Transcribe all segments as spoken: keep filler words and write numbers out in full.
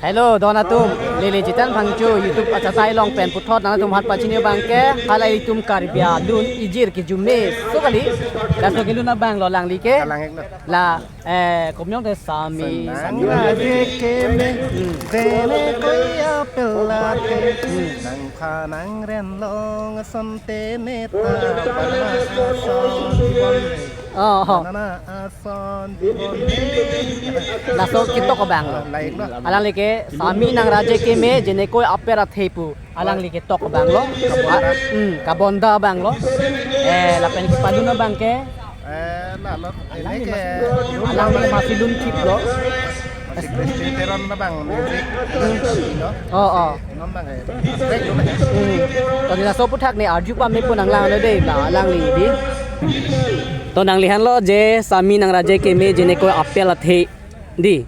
Hello, don atum, neli Jitan Phangcho YouTube achatai along pen puthot nangtum aphan pachini abang ke, hala itum Karbi alun ijir kejume so kali, laso kelun abang lo alangli ke, Kalang-iklo. La, eh, kopi ong te Sami, Sami. Sami. Raje keme, Hmm. Jene koi apel athe, Hmm. Nangphan nangren long asonte neta, banana ason jibon. Oh, oh. Banana ason jibon. Laso ketok abang lo. Ah, laik lo. Alangli ke, Sami nang raje keme, Jene koi apel athe pu. Alangli ketok abang lo. Kabonda. Ah, hmm, kabonda abang lo. Eh, lapen kepalun abang ke. Eh, lalo. Alangli Ini ke mas-, alangli masi lun thip lo. Masi Christian Teron abang music. Hmm. Lo. Oh, oh. Non abang eh. Break dulu ya. Hmm. Tadi laso aputhak ne arju pame pu nanglang lo dei, ba alangli dei. To nanglihan lo je Sami nang raje keme Jene koi apel athe dei.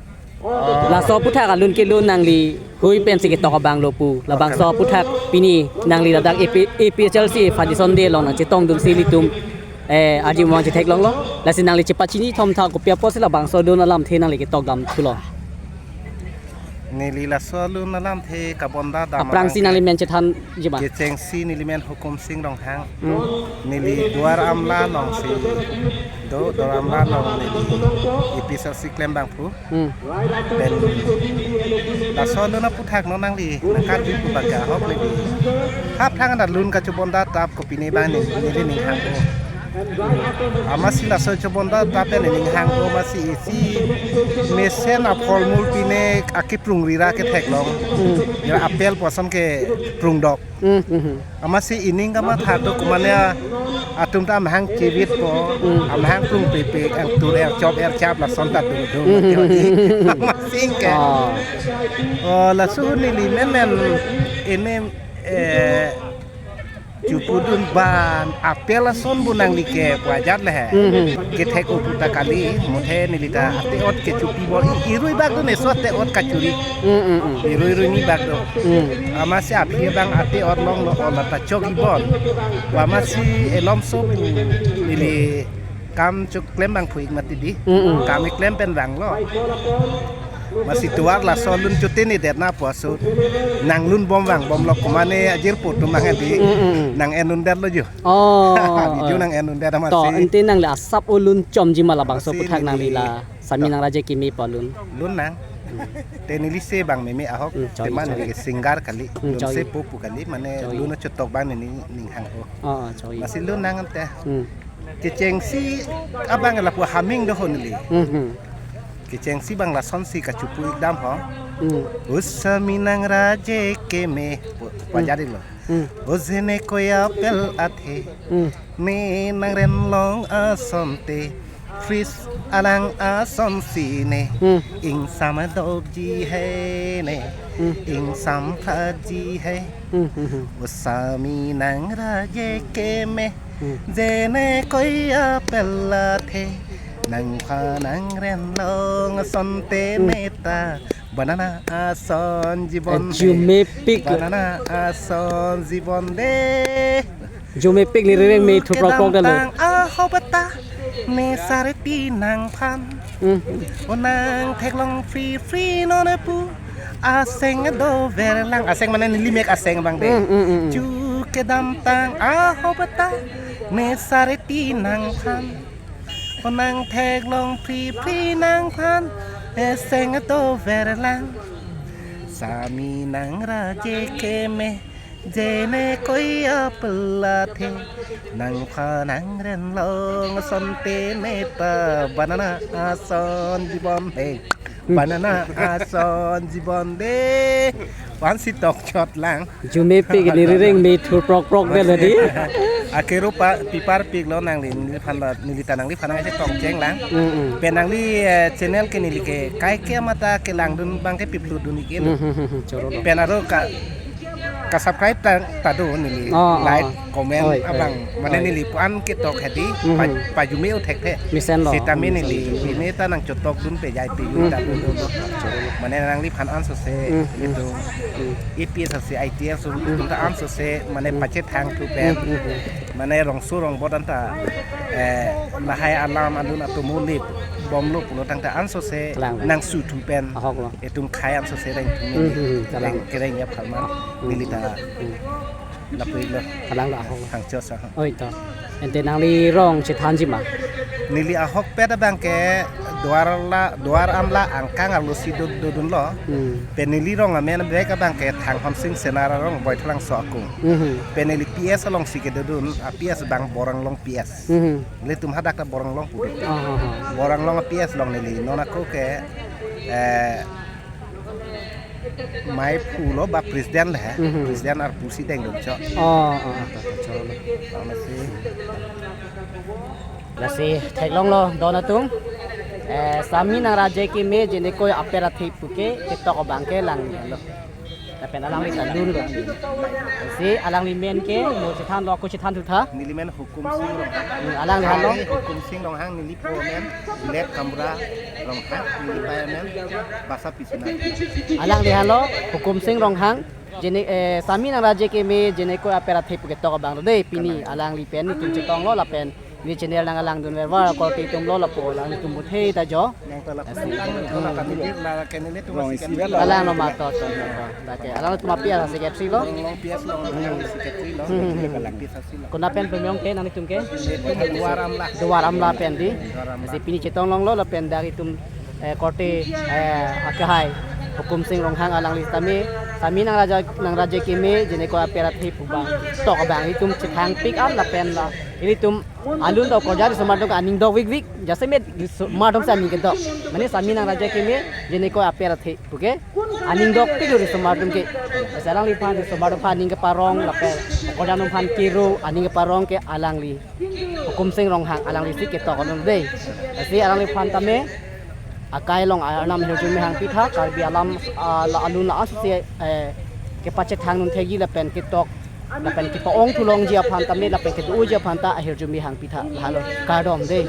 Laso aputhak alun kelun nangli hui pensi ketok abang lo pu. Labangso aputhak pini nangli ladak A P, A P H L C Foundation Day along nangchetongdunsi ilitum, eh, arjumong chetheklong lo. Lasi nangli chepachini thomtha kopi apotsi labangso lun alamthe nangli ketok dam thulo. Neli laso lun alamthe kabonda dam Aphrangsi abang nangli ke men chethan jiman. Kechengsi neli men Hukum Sing Ronghang. Hmm. Neli Duar Amla alongsi do, Duar Amla along neli A P H L C klem abang pu. Hmm. Pen laso lun aputhak non nangli nangkarju pu abang ke ahok neli. Hap thang ada lun kachobonda tap kopine abang ne, neli ning hang o. Amatsi laso chobonda tap pen ning hang o amatsi isi mesen aphormul pine akiprung rira ketheklong. Hmm. Ya apel pu ason keprung dok. Hmm, hmm, hmm. Amatsi ining kamathak do komane atum ta amahang chivit po, Hmm. amahang prung pepek, angtur erchop erchap lason ta dungdung. Hmm, hmm, hmm. Amatsi ke. Ah. Oh, laso neli men men ini, eh, chupudun ban apel ason bu nangli ke pu ajat le he. Hmm, hmm. Kethek o pu ta kali, muthe neli ta ate-ot kechupi bor i, irui bak do neso ate-ot kachuri. Hmm, hmm, hmm. Irui rui ni bak do. Hmm. Amatsi aphi abang ate-ot longlo, o lata chok ibon. Amatsi elom so neli kam choklem abang phuik mati dei. Hmm, hmm. Kam keklem pen abang lo. Amatsi tovar laso lun chotene det na puaso. Nang lun bom vangbom lo komane ajirpo atum abang dei. Hmm, hmm, hmm. Nang-en un det lo jo. Oh, Video oh. nang-en un det To, amatsi. Ante nangli asap o lun chomji ma labangso Amatsi aputhak neli nangli la Sami To. nang raje keme pu alun. Lun nang. Te neli se abang meme ahok. Hmm, choi, Teman choi. neli singer kali. Hmm, Lun choi. se pu pu kali. Mane Choi. lun chetok abang neli ning hang o. Oh, oh, choi. Amatsi lun nang ante. Hmm. Kechengsi abang lapu haming do ho neli. Hmm, hmm. Kechengsi abang lasonsi kachupu ik dam ho. Hmm. O Sami nang raje keme. Pu, Hmm. pajari lo. Hmm. O Jene koi apel athe. Hmm. Ne nangren long asonte. Fridge alang asonsi ne. Hmm. Ingsam dokji he ne. Hmm. Ingsam phaji he. Hmm, hmm, hmm. O Sami nang raje keme. Hmm. Jene koi apel athe. Nangphan nangren long asonte Hmm. neta. Banana ason jibon de. Jumepik. Banana ason jibon de. Jumepik ni rireng me thu prok prok dalo. Kedamtang ahobata. Ne sareti nangphan. Hmm. O nangtheklong free free non pu. Aseng dover lang. Aseng mane neli mek aseng abang de. Hmm, hmm, hmm, hmm. Chu kedamtang ahobata. Ne sareti nangphan. O nangtheklong free free nangphan. Aseng dover lang. Sami nang raje keme. Jene koi apel athe, nangphan nangren long asonte neta, banana ason jibon he, banana ason jibon de. Wan si tok chot lang. Jumepik ni rireng me thu prok prok dalo dei. Akhir rupa pipar pik lo nangli, neliphan ba, neli ta nangliphan nangsi tongcheng lang. Mm, mm. Pen nangli, eh, channel ke neli ke kaike mata kelangdun abang ke pipludun ik ke. Mm, mm, mm, mm, choro lo. Pen aro ka, ka subscribe ta, ta do neli. Oh, oh. Like, comment, oi, oi, abang. Mane oi. Neli pu-an ketok hedi, mhm, pa, pajume-o thekthe. Mesen lo. Sitame neli, mhm, pine ta nangchotokdun pejai pi, mhm, ta do do do. Mane nangliphan ansose, mhm, itu. Mhm. A P S C, I T S, mhm, itu ta ansose, mane, mhm, pachethang thu pen. Mhm, mhm. Mane rongso rongbot anta, eh, lahai alam alun atum ulip. Bomlo pulo tangte ansose Kalang. Nangsu thu pen. Ahok lo. Etum khei ansose reng thu Hmm, hmm, hmm, kalang. Reng kereng ya phalma. Hmm. Neli ta Hmm. Lapu lo. Kalang lo ahok lo. Hangcho sa. Oi to. Ante nangli rong chethanji ma? Neli ahokpet abang ke Duar la, Duar Amla angkang arlo si do, dodunlo. Hmm. Pen neli rong amen bek abang ke Thanghon Sing Senar arong Boithalangso akung. Hmm. Pen neli P S alongsi kedodun, a P S abang Boranglong P S. Hmm. Ilitum hadak ta Boranglong pu. Ah, ah, ah. Boranglong P S along neli non ako ke, eh, maiphu lo ba president le, Mhm. President arpu si dengduncho. Oh, oh, oh, oh, cholo. Amatsi. Lasi theklonglo don atum. Eh, Sami Nangraje Keme Jenekoi Aper Athe pu ke ketok abang ke langlo. Lapen alangli ta lun lo. Si alangli men ke mo chethanlo, ako chethan thu tha. Neli men Hukum Sing Ronghang. Hmm, alangli henlo. Hukum Sing Ronghang, neli po men Lek Kamra Ronghang, neli pa men Basa Pisuna. Alangli henlo, Hukum Sing Ronghang, Jene, eh, Sami Nangraje Keme Jenekoi Aper Athe pu ketok abang lo dei, pini alangli pen nelitum chetonglo lapen neli channel nangkelangdun vervar korte atum lo lapu alanglitum buthe ta jo. Nang ta lapu Asi. Lang nang ta lapu nang ta nang ta nang ta nang ta nang ta Rong isi nang ta velo. Kalang lo ma to, to, to, to. Lake, alangtum a P S secretary lo. Long P S long, long secretary lo. Hmm, hmm, hmm. Kalang P S asi lo. Konat pen pemyong ke, nanglitum ke? Duar Amla. Duar Amla pen dei. Duar Amla. Lasi pini chetong longlo lapen dak itum, eh, korte, eh, akehai Hukum Sing Ronghang alangli tame, Sami Nangraja, Nangraje Keme Jenekoi Aper Athe pu abang, tok abang itum chethang pick up lapen la ilitum alun do korja risomar atum ke aning dok vik vik, jasemet risomar atum si aning kedok. Mane Sami Nangraje Keme Jenekoi Aper Athe pu ke aning dok tik risomar atum ke. Lasi alangliphan risomar atum aphan aning keparong lapen korja atum aphan kero aning keparong ke alangli Hukum Sing Ronghang alangli si ketok along dei. Lasi alangliphan tame akai along arnam ahirjume hangpitha, Karbi alam, ah, la alun la aso si, eh, kepachethang dun thekji lapen ketok lapen kepa-ong thu longji aphan tame lapen kedoji aphan ta ahirjume hangpitha. Lahelo, kardom dei.